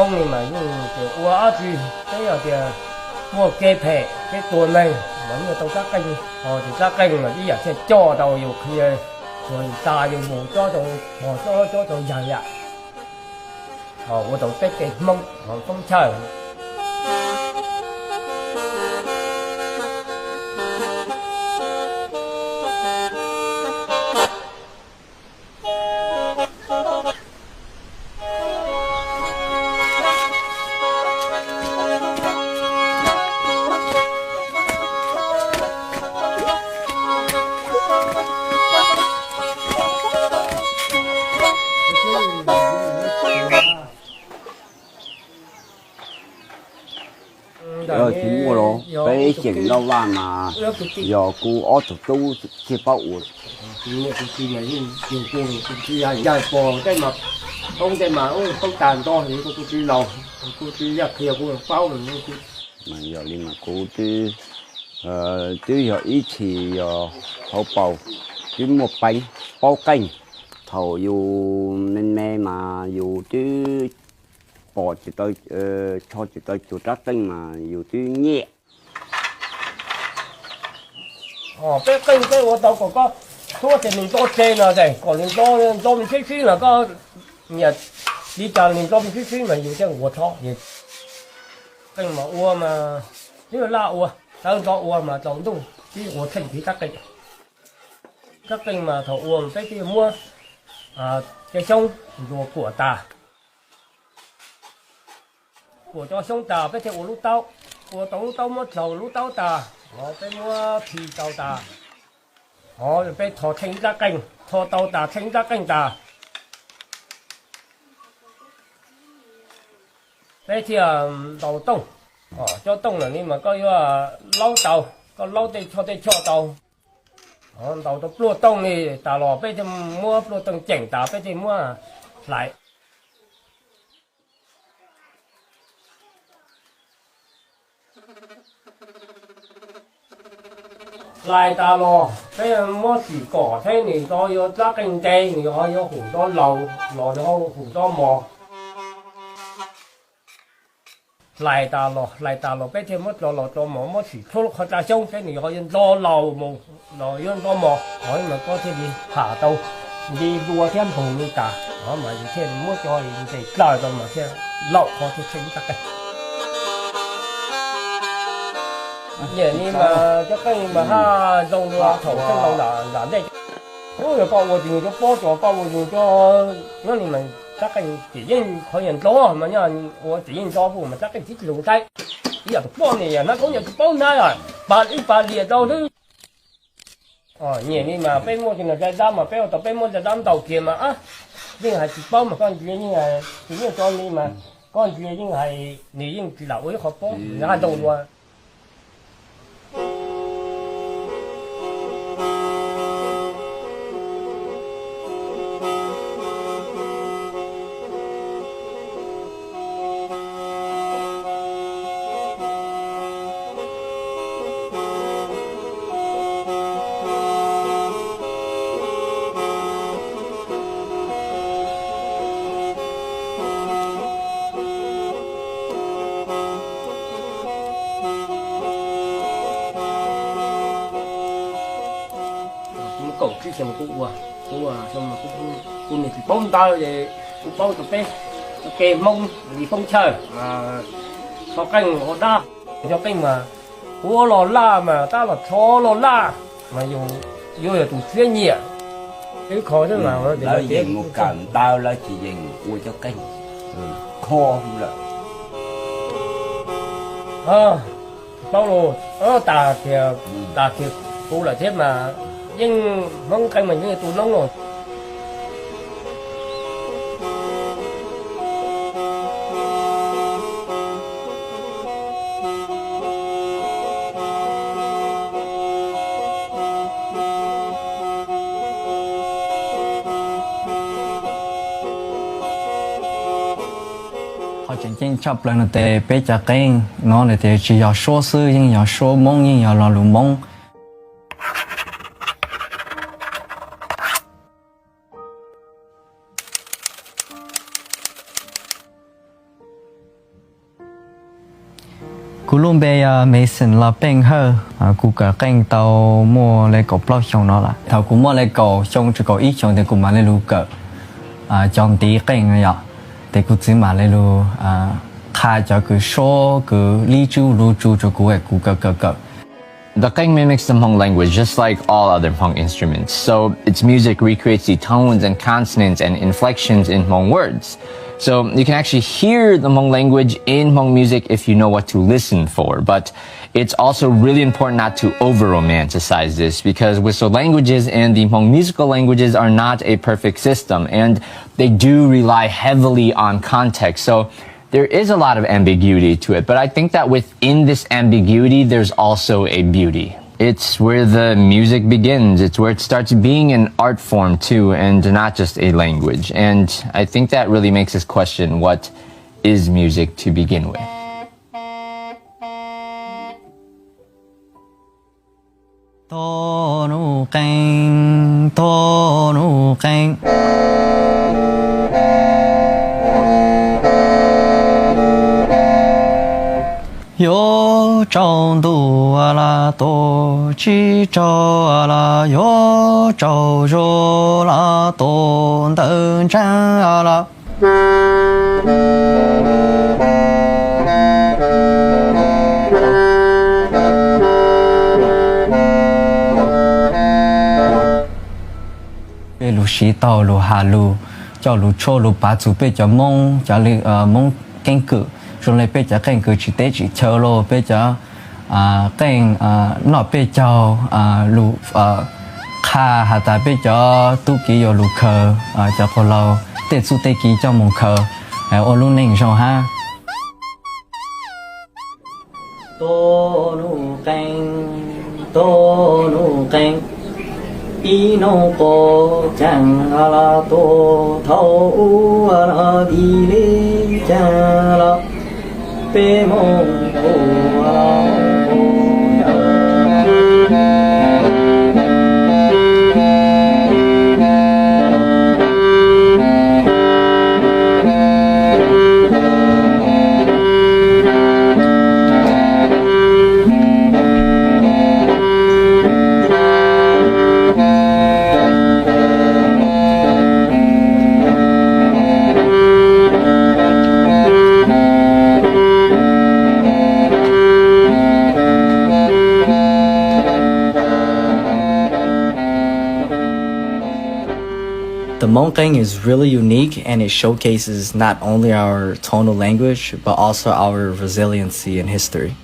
Li mas yeej tias ua dab tsi, peb yog tias muaj kev phem kev tua neeg mas yeej tau rab qeej, ho tus rab qeej mas ib yam thiaj coj tau yus qhia, yus xa yus mus cob rau, ho cob cob rau yag yam, ho ua tau peb kev Hmoob ho Hmoob chaw. Tsis muaj los peb xyeem Lauj Vaj mas yog kuv ob tug tub thiaj paub ua. Kuv txiv mas yeej yug kuv, kuv txiv yog yawg pog tej mas, poob tej mas poob tas nto, kuv txiv laus, kuv txiv yawg qhia kuv paub. Mas yog li mas kuv twb, twb yog ib txhis yog hauv paus twb muaj peev paub qeej. Thaum yus me me mas yus twb pom tsis tau, tso tsis tau cuag rab qeej mas yus twb nyiam. Peb qeej peb ua tau kom koj tuab ces nws nto tseg no ces kom nws nto, nto me sib sib los koj nyiam li cas nws nto me sib sib mas yus thiaj ua txhob. Qeej mas ua mas twb laj ua, tawv nto ua mas tsaus ntuj tib ua tsheej kiv rab qeej. Rab qeej mas thaum ua peb thiaj muab cov xyoob ntuas kuam tas. Kuam cov xyoob tas peb thiaj ua lub taub, ua tau lub taub muab dlaus lub taub tas, ho peb muab khi tau tas, ho peb tho tsheej rab qeej, tho tau tas tsheej rab qeej tas, peb thiaj ntaus tooj. Cov tooj lawm li mas koj yuav laub tau, koj laub tej choj tej choj tau. Ntaus tau pluaj tooj li tas los peb thiaj muab pluaj tooj ceem tas peb thiaj muab hlais. Hlais tas los peb muab tsim kom thiab nws nto yuav rab qeej nte, nws ho yuav hum nto laus los nws ho hum nto mos. Hlais tas los, hlais tas los peb thiaj muab tso los tso mos, muab tsim txhua lub qhov tsa xyoob thiab nws ho yuav nto laus mus los yuav nto mos, ho mas koj thiaj li tham tau nti dua thiab npog li tas, ho mas yus thiaj muab cov ntes dlaws rau mas thiaj laum qhov thiaj tsheej rab qeej. Yam li mas cov qeej mas haj zoo dua thaum txheej laus nram ntej. Ub, yog koj ua tsis yog cov pob cov, koj ua yog cov nyob li mas rab qeej tseem yeej qhov yog ntau mas nyob ua tseem yeej ntau puj mas rab qeej tib tsis zoo saib. Ib yam tus poj niam yog hnab koob yog tsis paub hnab, pas ib pas liam rau xwb. Nyiam li mas peb muaj cov zaj dab mas peb ua tau peb muaj zaj dab ntau kiag mas yeej hais tsis paub mas koj ntsia yeej hais tsis yeej tso li mas koj ntsia yeej hais nws yeej tsis lam ua ib qho pob haj ntau dua. Kuv kaum tsib xyoo kuv ua, kuv ua xyoo mas kuv niag tsis paub ntawv es kuv paub tau peb ua ke Hmoob li Hmoob chaw, tho qeej ua dab, tho qeej mas ua los laj mas tab los tho los laj mas yus yuav yog tus siab nyiam ib qho xwb mas lawv yeej mus kawm ntawv lawv tsis yeem ua cov qeej kho lawm. Paub lus tas tias, tas tias kuv lawm thiab mas yeej Hmoob qeej mas yeej tus noob los. Qhov tseem ceeb tshaj plaws no tes peb cov qeej no nws tias tsis yog suab xwb, yeej yog suab Hmoob, yeej yog lo lus Hmoob. Kuv lub npe yog Mason Los Peej Hawj, kuv kawm qeej tau muaj li kaum plaub xyoo no lawm. Thaum kuv muaj li kaum xyoo tsis kaum ib xyoos ces kuv mam li lug kawm cov ntiv qeej no yom. Ces kuv txiv mam li lug qha cov kws suab kws lib tswb lug tsu rua kuv, kuv kawm kawm kawm. The qeej mimics the Hmong language just like all other Hmong instruments. So its music recreates the tones and consonants and inflections in Hmong words. So you can actually hear the Hmong language in Hmong music if you know what to listen for. But it's also really important not to over romanticize this, because Western languages and the Hmong musical languages are not a perfect system, and they do rely heavily on context. So there is a lot of ambiguity to it, but I think that within this ambiguity, there's also a beauty. It's where the music begins. It's where it starts being an art form too, and not just a language. And I think that really makes us question what is music to begin with. Tog nuj qeej, tog nuj qeej, yuav tsaus ntuj los tuaj, tsis tsaus los yuav tsaus, zuag los tuaj, ntawm ntseeg los. Peb lug siv taug lug has lug, coj lug tshuab lug pav txug peb cov Moob, cov Moob keeb kwm, zoo le peb cov qeej kws tsis teb tsis chaw los peb cov qeej noj peb caug, lug qha has tas peb cov tub ki yuav lug khaws cov quas laug tej txuj tej ki coj moog khaws ua lub neej zoo hab. Tog nuj qeej, tog nuj qeej, ib nub quas caag los tuaj, thaum ub los dim le caag los, peb moog ua The Hmong qeej is really unique, and it showcases not only our tonal language, but also our resiliency and history.